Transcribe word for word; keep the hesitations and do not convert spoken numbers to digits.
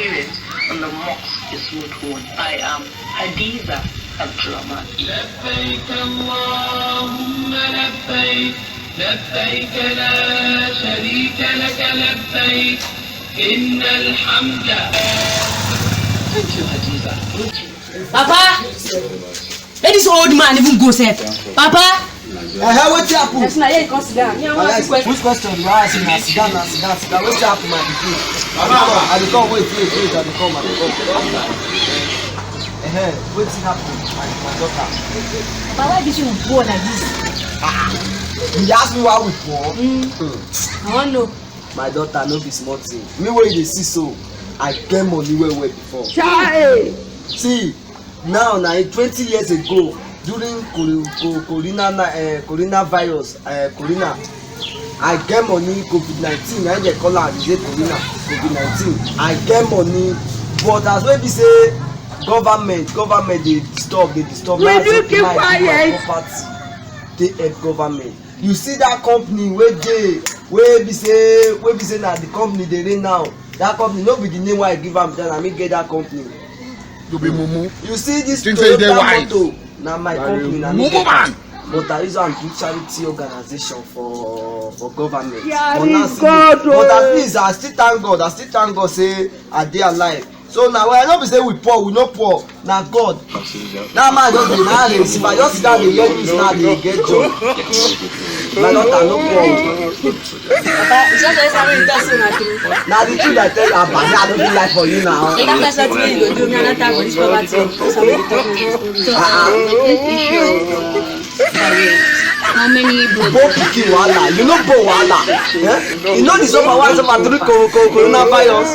Spirit and the mosque is what would. I am Hadiza Abdulrahman. لبيك اللهم لبيك، لبيك لا شريك لك لبيك، إن الحمد. Thank you, Hadiza. Papa! Let this old man even go sef. Papa! Eh, eh, wetin happen? Yes, na here you come sit down. Me, I wan ask you question. Which question you wan ask me? Na sit down, na sit down, sit down. Wetin happen, my pikin? I dey come, wait, wait, wait, I dey come, I dey come. Eh, eh, wetin happen, my, my daughter? Papa, why this you poor like this? Ah, you ask me why we poor? Mm. Hmm. I wan know. My daughter, no be small thing. Me wey you dey see so, I get money well well before. Chai! See, now na twenty years ago, during cor-, cor-, corona, uh, coronavirus, uh, corona, I get money, COVID nineteen, na dem call am, dey say corona, COVID nineteen. I get money, but as wey be say government, government dey disturb, dey disturb. Will you keep quiet? Property, dey help government. You see that company wey dey, wey be say, wey be say na the company dey reign now. That company no be the name wey I give am, that na me get that company. You be mumu. You see this Toyota motor, na my company, na me get am. But I use am do charity organization for, for government. But now, God, but at least I still thank God. I still thank God say I dey alive. So na why, no be say we poor, we no poor. Na God. That man just dey, na dey, if I just sit down dey hear news now, dey get joy. My daughter no poor. Papa, you just tell something you talk so na true. Na the truth I tell you, Abba. Me, I no fit lie for you now. You can't tell something wey you go do. Me, I no time for this poverty. That's how you talk now. Uh-uh. How many bro? Born pikin wahala. You no born wahala. Eh? You know the suffer, why suffer through co-, co-, coronavirus?